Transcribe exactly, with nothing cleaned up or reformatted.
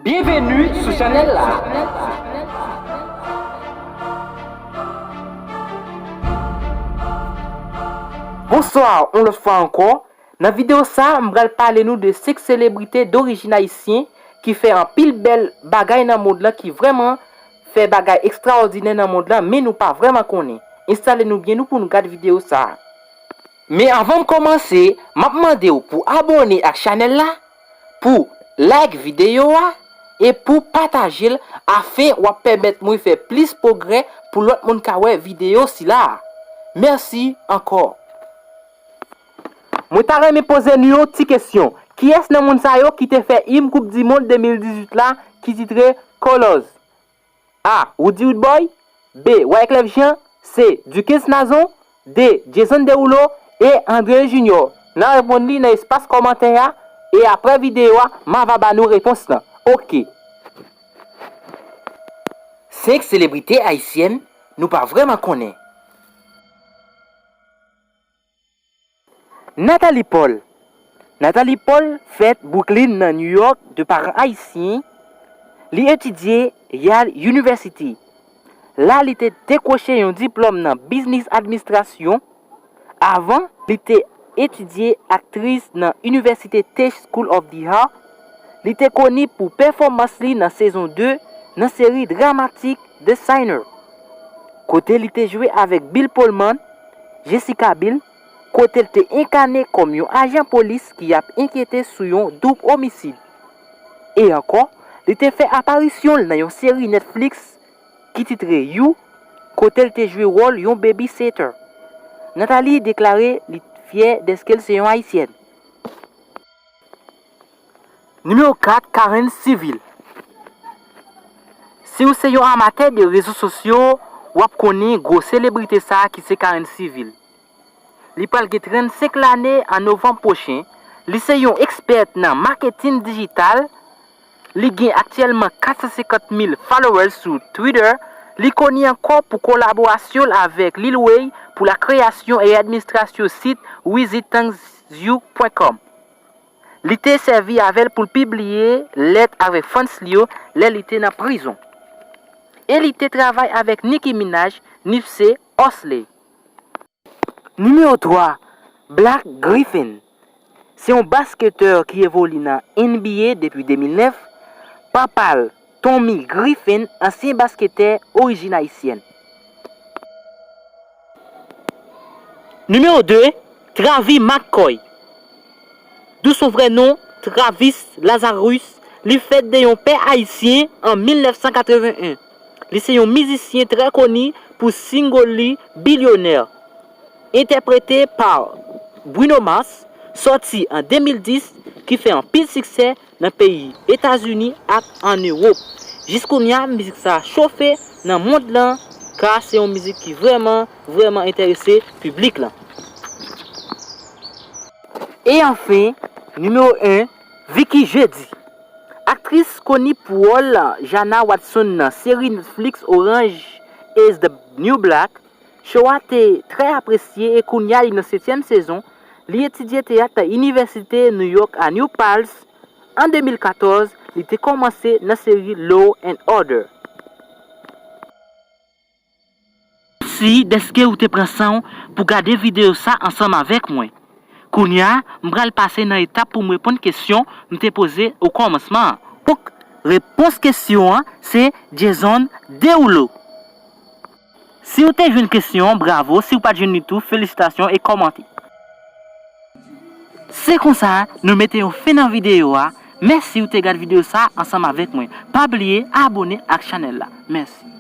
Byenveni sou chanèl la. Bonswa, yon lòt fwa ankò. Nan videyo sa a, m pral pale nou de senk selebrite dorijin ayisyen ki fè anpil bèl bagay nan mond lan, ki vrèman fè bagay ekstraòdinè nan mond lan, men nou pa vrèman konnen. Enstale nou byen nou pou nou gad videyo sa a. Men anvan m kòmanse, m ap mande w pou abòne ak chanèl la, pou like videyo a, e pou pataje l, afen w ap pèmèt mwen fè plis pwogrè pou lòt moun ka wè videyo sila a. Mèsi ankò. Mwen ta renmen poze nou yon ti kesyon. Kiyès nan moun sa yo ki te fè im Koup di Mond de mil dizuit la ki titre Colors? A. Roody Roodboy. B. Wyclef Jean. C. Duckens Nazon. D. Jason Derulo. E. André Junior. N a reponn li nan espas kòmantè a, e aprè videyo a, m a va ba nou repons lan. Oke. Senk selebrite ayisyèn nou pa vrèman konnen. Natalie Paul. Natalie Paul fèt Brooklyn nan New York de paran ayisyen. Li etidye Yale University. La li te dekwoche yon diplòm nan biznis administrasyon. Avan, li te etidye aktris nan Inivèsite Tisch School of the Arts. Li te koni pou pèfòmans li nan sezon de nan seri dramatik The Sinner, kote li te jwe avèk Bill Pullman, Jessica Biel, kote l te enkane kòm yon ajan polis ki ap enkyete sou yon doub omisid. E ankò, li te fè aparisyon l nan yon seri Netflix ki titre You, kote l te jwe wòl yon babysitter. Natalie deklare li fyè dèske l se yon Ayisyèn. Nimewo kat, Karen Civil. Si w se yon amatè de rezo sosyo, w ap konnen gwo selebrite sa a ki se Karen Civil. Li pral gen trannsenk lane an novanm pwochen. Li se yon ekspè nan maketin dijital. Li gen aktyèlman kat san senkant mil followers sou Twitter. Li koni ankò pou kolaborasyon l avèk Lil Wayne pou la kreyasyon e administrasyon sit visit things you pwen com. Li te sèvi avè l pou l pibliye lèt avèk fans li yo lè li te nan prizon. E li te travay avèk Nicki Minaj, Nipsey Hussle. Nimewo twa, Blake Griffin. Se yon basketè ki evolye nan N B A depi de mil nèf. Papa l, Tommy Griffin, ansyen basketè orijin ayisyèn. Nimewo de, Travie McCoy. D'où son vrai nom, Travis Lazarus, li fèt de yon pè ayisyen an mil nèf san katreven en. Li se yon mizisyen trè koni pou single li Billionaire, entèprete pa Bruno Mars, sòti an de mil dis, ki fè anpil siksè nan peyi Etazini ak ann Ewòp. Jiskounya, mizik sa a chofe nan mond lan, ka se yon mizik ki vrèman, vrèman enterese piblik lan. E anfen, nimewo en, Vicky Jeudi. Aktris koni pou wòl Jana Watson nan seri Netflix Orange is the New Black, show a te trè apresye e kounya li nan setyèm sezon. Li etidye teyat nan Inivèsite New York a New Paltz. An de mil katòz, li te kòmanse nan seri Law and Order. Mèsi dèske ou te pran san w pou gade videyo sa ansanm avèk mwen. Kounya, m pral pase nan etap pou m reponn kesyon m te poze okòmansman an. Donk, repons kesyon an se Jason Derulo. Si w te jwenn kesyon an, bravo. Si w pa t jwenn li tou, felisitasyon e kòmante. Se konsa, nou mete yon fen nan videyo a. Mèsi ou te gad videyo sa ansanm avèk mwen. Pa bliye abòne ak chanèl la. Mèsi.